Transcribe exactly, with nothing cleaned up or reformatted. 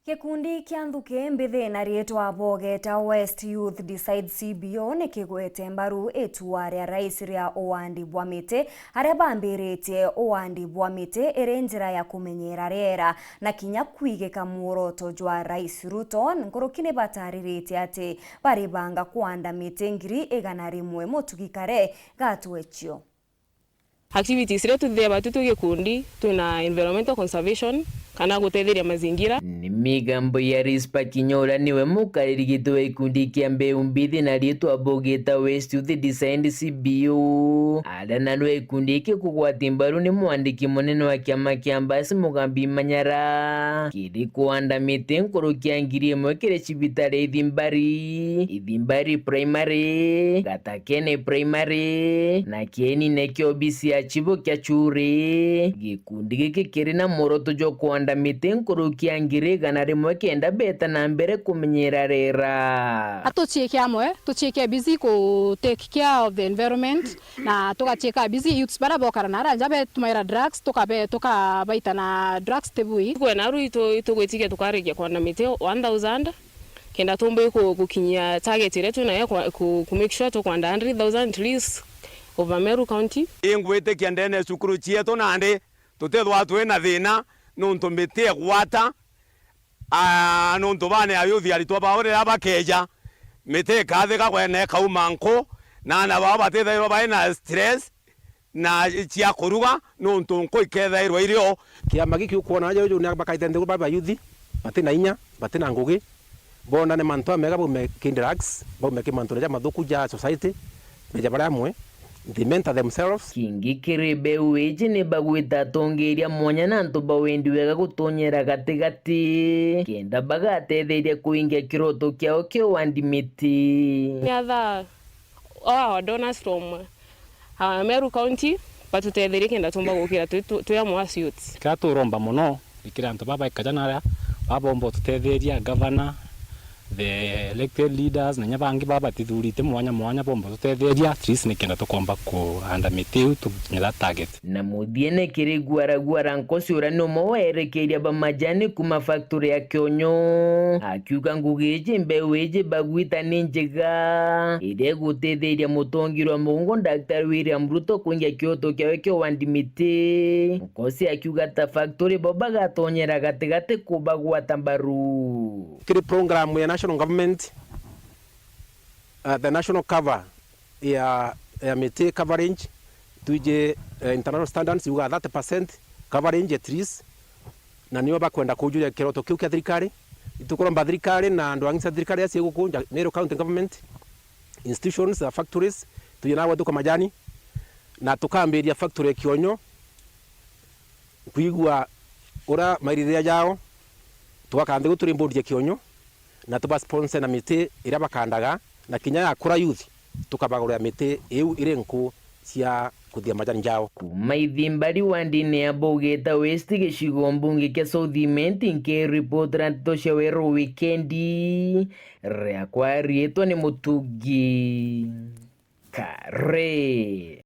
Gikundi kia nthuki mbithi na riitwa Bogeta West Youth Decide C B O ni kigwete mbaru itua ria rais ria uwandi bwa miti, aria bambiritie uwandi bwa miti iri njira ya kumenyera riera na kinya kwigika mworoto jwa Rais Ruto. Nkuruki ni batariritie ati baribanga kuanda miti ngiri igana rimwe. Mutugi Kare gatwecio. Activities iria tuthithia batu twi gikundi, twina environmental conservation, kana gutetheria mazingira. Ni migambo ya Rispa Kinya, uria niwe mukariri giti wa gikundi kia mbeu mbithi na riitwa Bogeta West Youth Decide C B O. Aria narua gikundi giki kugwati mbaru ni mwandiki munene wa kiama kia Mbasi Mugambi Manyara, kiri kuanda miti nkuruki ya ngiri imwe kiri cibitari Ithimbari, Ithimbari Primary, Gatakene Primary, na kienine kia obisi ya chibo kia Churi. Gikundi giki kiri na mworoto jwa kuanda miti nkuruki ya ngiri igana rimwe kenda beta na mbere kumenyera riera. Atuciike amwe, tuciike busy ku take care of the environment, na tugaciika busy youths bara bokara nara nja betumaira drugs, tukabe-, tukabaita na drugs tibui. Kwena aru itu-, itugwitikia tukarikia kuanda miti one thousand, kenda tumbi ku-, gukinyia target iria twinayo kwa-, ku-, ku make sure tukwanda hundred thousand at least over Meru County. Ingwitikia ndene ya cukuru cietu nandi tutithwa twina thina, nuntu miti igwata, aa, nuntu bane ayuthi aritwa bao riria bakeja, miti ikathika kwene ikauma nku, na ana bao batithairwa baina stress, na cia kuruga, nuntu nku ikethairwa irio. Kiama giki ukwona aja uju ni bakaite nthiguru ba bayuthi, batina inya, batina ngugi, bonane mantu amega, baume ki drugs, baume ki mantu ja mathuku ja society, meja bari amwe, they mentor themselves. Kingi kiri mbeu iji ni bagwita atongeria mwanya na antu ba wendi wega gutonyera gatigati, kenda bagatetheria kuingia kiroto kiao kia uwandi miti. Ni atha All our donors from, uh, Meru County batutetherie kenda tumba gukira twi, twi, twi amwe as youths. Kiria turomba mono ni kiri antu baba ikaja naria, baba bomba ututetheria, governor, the elected leaders, na inya bangi baba batithurite mwanya mwanya bomba ututetheria, at least ni kenda tukomba kuanda miti iu tukinya that target. Na muthiene kiri Gwara Gwara Nkosi, uria ni umwe wa erekeria ba majani kuma factory ya Kionyo, akiuga ngugi iji, mbeu iji bagwita ni njega, iria igutithiria mutongeria wa mugongo Daktari William Ruto kuingia kioto kiawe kia uwandi miti. Nkosi akiuga ta factory bo bagatonyera gatigati kubagwata mbaru. Kiri program ya national government, uh, the national cover ya, ya miti coverage, twiji, eh, international standards yuga thirty percent coverage at least, na nio bakwenda kujuria kiroto kiu kia thirikari. Itukuromba thirikari na andu angi cia thirikari acio guku nja, Meru County Government, institutions na factories, tuje nabo tuka majani, na tukambiria factory ya Kionyo, kwigua uria maiririria jao, tugaka nthi guturi board ya Kionyo, na tubasponsor na miti iria bakandaga, na kinya yakura youth, tukabagurira miti iu iri nku cia kuthia majani jao. Kuma Ithimbari wandini ya Bogeta West, gicigo mbunge kia South Imenti, nkiripotera ndeto cia Weru Wikendi, riakwa riitwa ni Mutugi Kare.